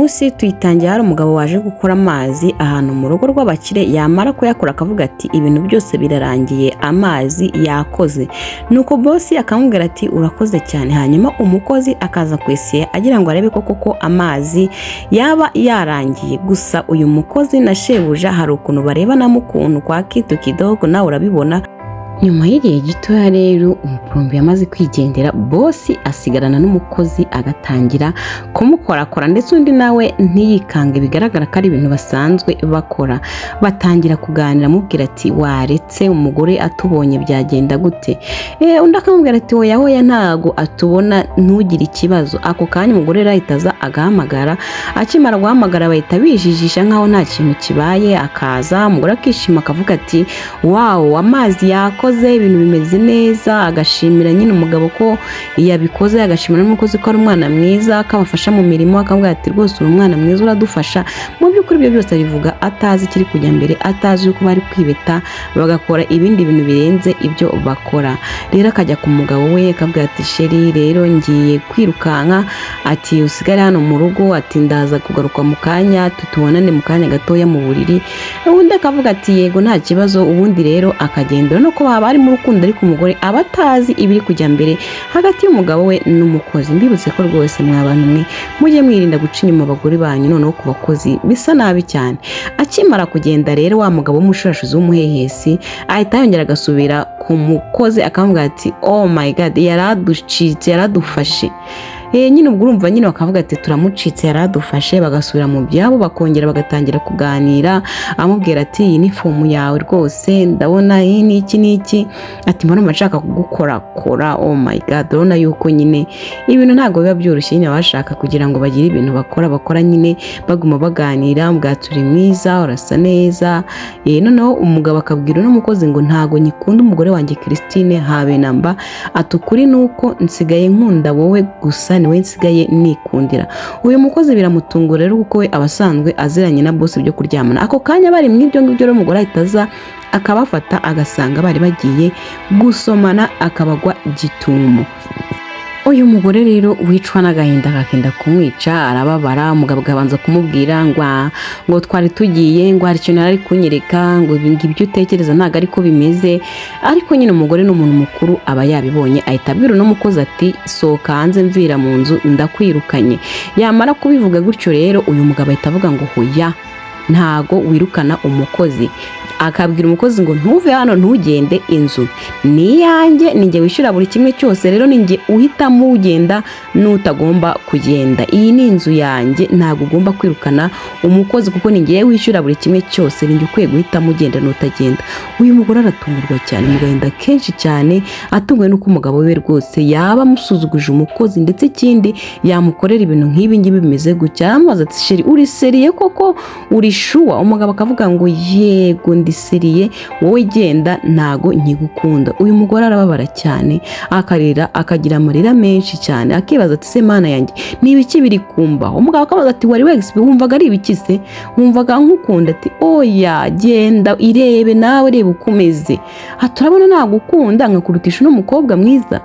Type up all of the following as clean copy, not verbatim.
Munsi tuyitangiye hari umugabo waje gukora amazi ahantu mu rugo rw'abakire. Yamara kuyakora akavuga ati: "Ibintu byose birarangiye, amazi yakoze." Nuko boss akamubwira ati: "Urakoze cyane." Hanyuma umukozi akaza kwesiye agira ngo arebe ko koko amazi yaba yarangiye. Gusa uyu mukozi na shebuja hari ukuntu barebanamo ukuntu kwa kitu kidogo, nawe urabibona. Nyuma y'igihe gitoya rero, umuplombier yamaze kwigendera, boss asigarana n'umukozi, agatangira kumukorakora, ndetse undi nawe ntiyikange, bigaragara ko ari ibintu basanzwe bakora. Batangira kuganira, amubwira ati: "Waretse umugore atubonye byagenda gute?" Undi akamubwira ati: "Oya, oya, ntago atubona, ntugire ikibazo." Ako kanya umugore rero ahita aza agahamagara. Akimara guhamagara bahita bijijisha nkaho nta kintu kibaye. Akaza, umugore akishima, akavuga ati: "Wow, amazi yakoze, ibintu bimeze neza." Agashimira nyine umugabo ko yabikoze, agashimira n'umukozi ko ari umwana mwiza, ko abafasha mu mirimo, akavuga ati: "Rwose uri umwana mwiza, uradufasha." Mu by'ukuri ibyo byose abivuga atazi ikiri kujya mbere, atazi yuko bari kwibeta bagakora ibindi bintu birenze ibyo bakora. Rero akajya ku mugabo we akavuga ati: "Chéri, rero ngiye kwirukanka," ati: "usigare hano mu rugo," ati: "ndaza kugaruka mu kanya, tutubonane mu kanya gatoya mu buriri." Undi akavuga ati: "Yego, nta kibazo." Ubundi rero akagenda. Urabona ko baba bari mu rukundo, ariko umugore aba atazi ibiri kujya mbere hagati y'umugabo we n'umukozi. Mbibutse ko rwose mwa bantu mwe, mujye mwirinda guca inyuma abagore banyu, noneho ku bakozi bisa nabi cyane. Akimara kugenda rero, wa mugabo w'umushurashuzi w'umuhehesi ahita yongera agasubira ku mukozi, akamubwira ati: "Oh my God, yaraducitse, yaradufashe." Nyine ubwo urumva nyine bakavuga ati: "Turamucitse, yaradufashe." Bagasubira mu byabo, bakongera bagatangira kuganira, amubwira ati: "Iyi ni forme yawe rwose, ndabona iyi ni iki n'iki," ati: "Mbona nshaka kugukorakora." Oh my God, urabona yuko nyine ibintu ntabwo biba byoroshye. Nyine bashaka kugira ngo bagire ibintu bakora nyine baguma baganira, mbwa turi mwiza, urasa neza. Noneho umugabo akabwira uno mukozi ngo: "Ntago nyikunda umugore wanjye Christine habe namba," ati: "ukuri nuko nsigaye nkunda wowe gusa, niwe nsigaye nikundira." Uyu mukozi biramutungura rero, kuko we aba asanzwe aziranye na boss byo kuryamana. Ako kanya bari mu ibyo ngibyo rero, umugore ahita aza akabafata, agasanga bari bagiye gusomana, akabagwa gitumo. Uyu mugore rero wicwa n'agahinda kakenda kumwica, arababara. Umugabo akabanza kumubwira ngo twari tugiye, ngo hari ikintu yari ari kunyereka, ngo ibi ngibyo utekereza ntabwo ariko bimeze. Ariko nyine umugore ni umuntu mukuru, aba yabibonye. Ahita abwira uno mukozi ati: "Sohoka hanze, mvira mu nzu, ndakwirukanye." Yamara kubivuga gutyo rero, uyu mugabo ahita avuga ngo: "Hoya, ntago wirukana umukozi." Akabwira umukozi ngo: "Ntuve hano, ntugende, inzu ni iyanjye, ni njye wishyura buri kimwe cyose, rero ni njye uhitamo ugenda n'utagomba kugenda. Iyi ni inzu yanjye, ntabwo ugomba kwirukana umukozi kuko ni njye wishyura buri kimwe cyose, ni njye ukwiye guhitamo ugenda n'utagenda." Uyu mugore aratungurwa cyane, mu gahinda kenshi cyane, atunguwe n'uko umugabo we rwose yaba amusuzuguje umukozi, ndetse ikindi yamukorera ibintu nk'ibi ngibi bimeze gutya. Aramubaza ati: "Chéri, uri sérieux koko? Uri sure?" Umugabo akavuga ngo: "Yego, ndi sérieux, wowe genda, ntago nkigukunda." Uyu mugore arababara cyane, akarira, akagira amarira menshi cyane, akibaza ati: "Se Mana yanjye, ni ibiki biri kumbaho?" Umugabo akabaza ati: "Wari wegisipe, wumvaga ari ibiki se? Wumvaga nkukunda?" Ati: "Oya, genda, irebe nawe, reba uko umeze." Ati: "Turabona nagukunda nkakurutisha uno mukobwa mwiza?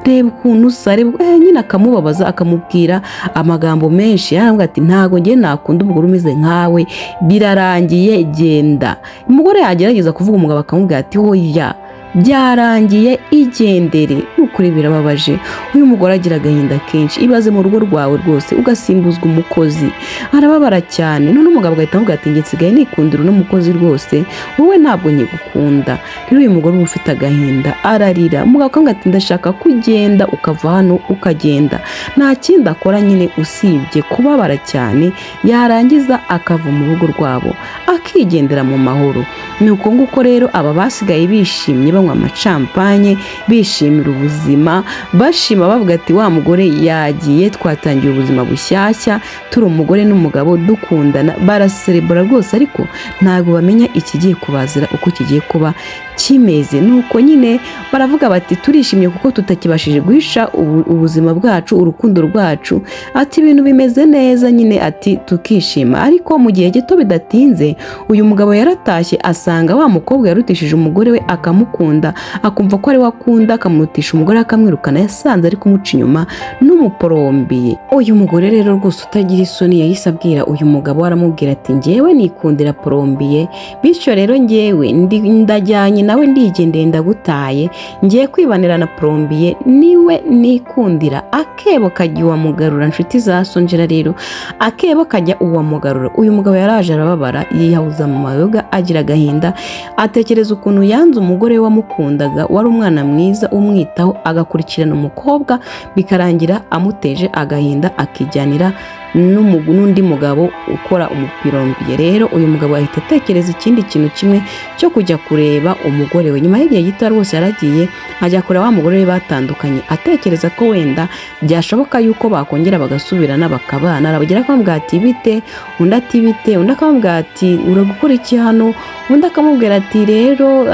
Reba ukuntu usa, reba." Nyine akamubabaza, akamubwira amagambo menshi, yaravuga ati: "Ntabwo ngiye nakunda umugore umeze nkawe, birarangiye, genda." Umugore yagerageza kuvuga, umugabo akamubwira ati: "Hoya, byarangiye, igendere." Ukuri birababaje, uyu mugore agira agahinda kenshi. Ibaze mu rugo rwawe rwose ugasimbuzwa umukozi, arababara cyane. None umugabo agahita avuga ati: "Njye nsigaye nikundira uno mukozi rwose, wowe ntabwo nkigukunda." Rero uyu mugore uba ufite agahinda, ararira. Umugabo akavuga ati: "Ndashaka ko ugenda, ukava hano ukagenda." Nta kindi akora nyine usibye kubabara cyane, yarangiza akava mu rugo rwabo akigendera mu mahoro. Ni uko nguko rero aba basigaye bishimye, banywa amachampagne, bishimira ubuzima, bashima, bavuga ati: "Wa mugore yagiye, twatangiye ubuzima bushyashya, turi umugore n'umugabo dukundana." Baraserebura rwose, ariko ntabwo bamenya ikigiye kubazira uko kigiye kuba kimeze. Nuko nyine baravuga bati: "Turishimye kuko tutakibashije guhisha ubuzima bwacu, urukundo rwacu," ati: "ibintu bimeze neza nyine," ati: "tukishima." Ariko mu gihe gito bidatinze, uyu mugabo yaratashye, asanga wa mukobwa yarutishije umugore we akamukunda, akumva ko ari we akunda, akamurutisha umugore. umugore akamwirukana, yasanze ari kumuca inyuma n'umuporombiye. Uyu mugore rero rwose utagira isoni yahise abwira uyu mugabo, aramubwira ati ngewe nikundira porombiye, bityo rero ngewe ndajyanye nawe, ndigendeye, ndagutaye, ngiye kwibanira na porombiye, niwe nikundira. Akebo kajya uwamugarura, nshuti za Sonjera. Rero akebo kajya uwamugarura. Uyu mugabo yaraje arababara, yiyahuza mu mayoga, agira agahinda, atekereza ukuntu yanze umugore we wamukundaga, wari umwana mwiza umwitaho, agakurikirana umukobwa, bikarangira amuteje agahinda, akijyanira n'undi mugabo ukora umupirombiye. Rero uyu mugabo ahita atekereza ikindi kintu kimwe cyo kujya kureba umugore we. Nyuma y'igihe gito rwose yaragiye ajya kureba wa mugore we batandukanye, atekereza ko wenda byashoboka yuko bakongera bagasubirana bakabana. Arabagera akamubwira ati bite, undi ati bite, undi akamubwira ati uragukora iki hano, undi akamubwira ati rero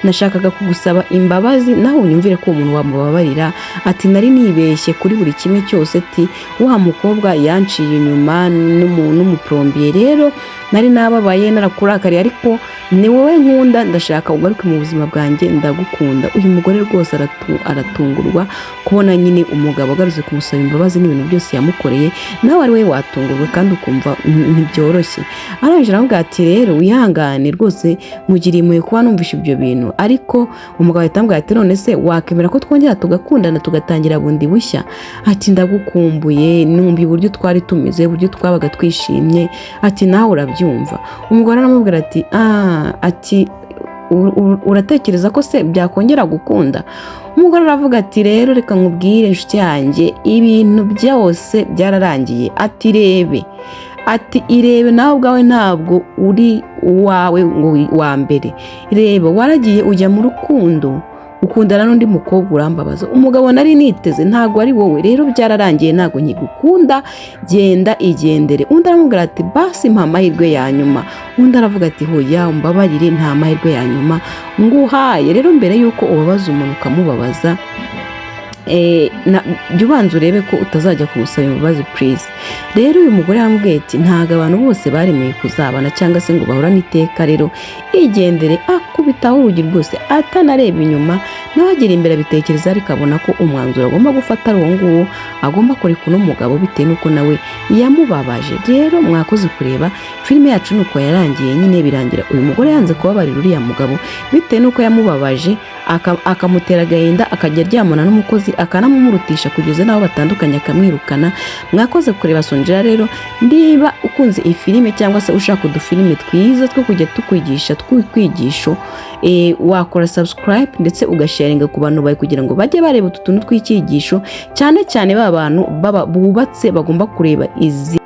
nashakaga kugusaba imbabazi, nawe unyumvire ko umuntu wamubabarira, ati nari nibeshye kuri buri kimwe cyose, ati wa mukobwa yanciye inyuma n'umuporombiye, rero nari nababaye, narakurakariye, ariko ni wowe nkunda, ndashaka ugaruke mu buzima bwanjye, ndagukunda. Uyu mugore rwose aratungurwa kubona nyine umugabo agarutse kumusaba imbabazi n'ibintu byose yamukoreye. Nawe ari we watungurwa kandi ukumva ntibyoroshye. Arangije aramubwira ati rero wihangane rwose, mugiriye impuhwe kuba numvishe ibyo bintu. Ariko umugabo ahita amubwira ati none se wakemera ko twongera tugakundana, tugatangira bundi bushya? Ati ndagukumbuye, numva uburyo twari tumeze, uburyo twabaga twishimye, ati nawe urabyumva. Umugore aramubwira ati ati uratekereza ko se byakongera gukunda? Umugore aravuga ati rero reka nkubwire inshuti yanjye, ibintu byose byararangiye, ati rebe, ati irebe nawe ubwawe, ntabwo uri uwawe ngo wa mbere, reba waragiye ujya mu rukundo, ukundana n'undi mukobwa, urambabaza, umugabo nari niteze ntabwo ari wowe, rero byararangiye, ntabwo nkigukunda, genda igendere. Undi aramubwira ati basi mpa amahirwe ya nyuma. Undi aravuga ati hoya, umbabarire, nta mahirwe ya nyuma nguhaye. Rero mbere y'uko ubabaza umuntu ukamubabaza, jya ubanza urebe ko utazajya kumusaba imbabazi, please. Rero uyu mugore yamubwiye ati ntabwo abantu bose baremeye kuzabana cyangwa se ngo bahorane iteka, rero igendere. Akubitaho urugi rwose atanareba inyuma, nawe agera imbere abitekereza, ariko abona ko umwanzuro agomba gufata ari uwo nguwo, agomba kureka uno mugabo bitewe n'uko nawe yamubabaje. Rero mwakoze kureba filime yacu, nuko yarangiye nyine, birangira uyu mugore yanze kubabarira uriya mugabo bitewe n'uko yamubabaje, akamutera agahinda, akajya aryamana n'umukozi, akanamumurutisha, kugeza n'aho batandukanye akamwirukana. Mwakoze kureba Sonjera. Rero niba ukunze iyi filime cyangwa se ushaka udufilime twiza two kujya tukwigisha tw'utwigisho, wakora subscribe ndetse ugasharinga ku bantu bawe kugira ngo bajye bareba utu tuntu tw'icyigisho, cyane cyane ba bantu bubatse bagomba kureba izi.